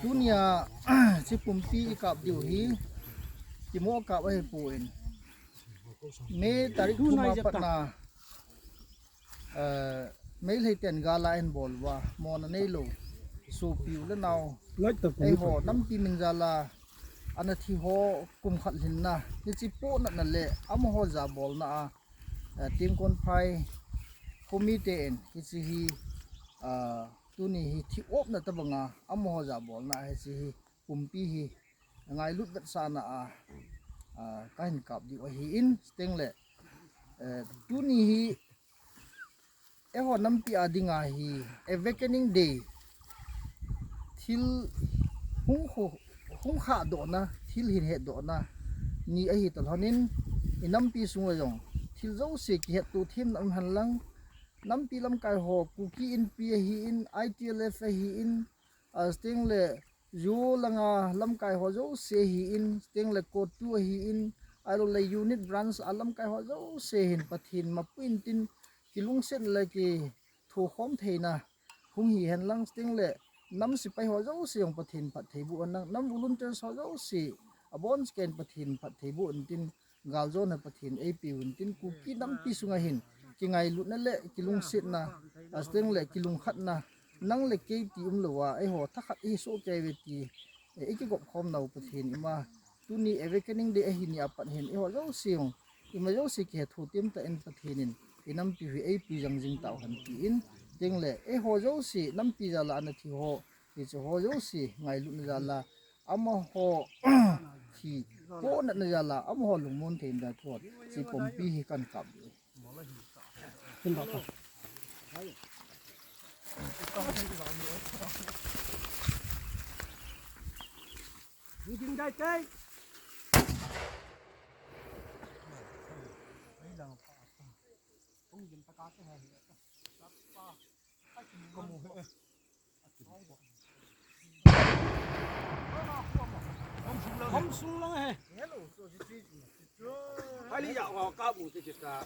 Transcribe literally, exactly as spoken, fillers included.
Tunia, hiche pumpi i kap diu hi, kimo kap ahi pon. May tarik thum a patna, eh, Meitei ten gal a ahin bol uva, mona neilou, sopi u le nao, eiho nampi min jal a ana thi ho kum khat lhinna, hiche pohnatna le amaho jabolna a, eh, Temkonphai khomi ten hiche hi, ah, tuni hi thi opna tabanga amaho jabolna a hiche hi pumpi hi ngailut vetsahna a, ah, kahin kap diu ahin, chuteng le, eh, tuni hi eiho nampi a dinga hi Awakening Day, thil hung kho, hung khahdohna, thil hin hetdohna ni ahi talhonin, i nampi sunga jong thil jouse kihetto themna um henlang, nampi lamkai ho, Kuki Inpi ahin, I T L F ahin, ah, chuteng le Zo langa lamkai ho jouse ahin, chuteng le CoTU ahin, ahilou le unit branch a lamkai ho jouse hin Pathen mapuiyin tin, kilungset le kithokhom theina hung hi henlang, chuteng le nam sepai ho jouse jong Pathen phattheiboh henlang, nam volunteers ho jouse abonchauvin Pathen phattheiboh intin, galjona Pathen eipeuvin tin, Kuki nampi sunga hin kingailutna le kilungsetna, ah, chuteng le kilungkhatna, nang le kei ti umlouva, eiho thakhat ihi sohkei uve ti, eh, i kigop khomnau Pathen ima, tuni Awakening Day ahi nia pat hin eiho jouse jong, ima jouse kihetto themtah in Pathen in i nampi hi eipui jing jing tauhen tin, chuteng le eiho jouse nampi jal a ana thi ho, hiche ho jouse ngailutna jal a, amaho thi pohnatna jal a, amaho lungmon theina dingin hiche pumpi hi kahin kap diu. Kham sung lang he. Kali ya ho ka mu te kita.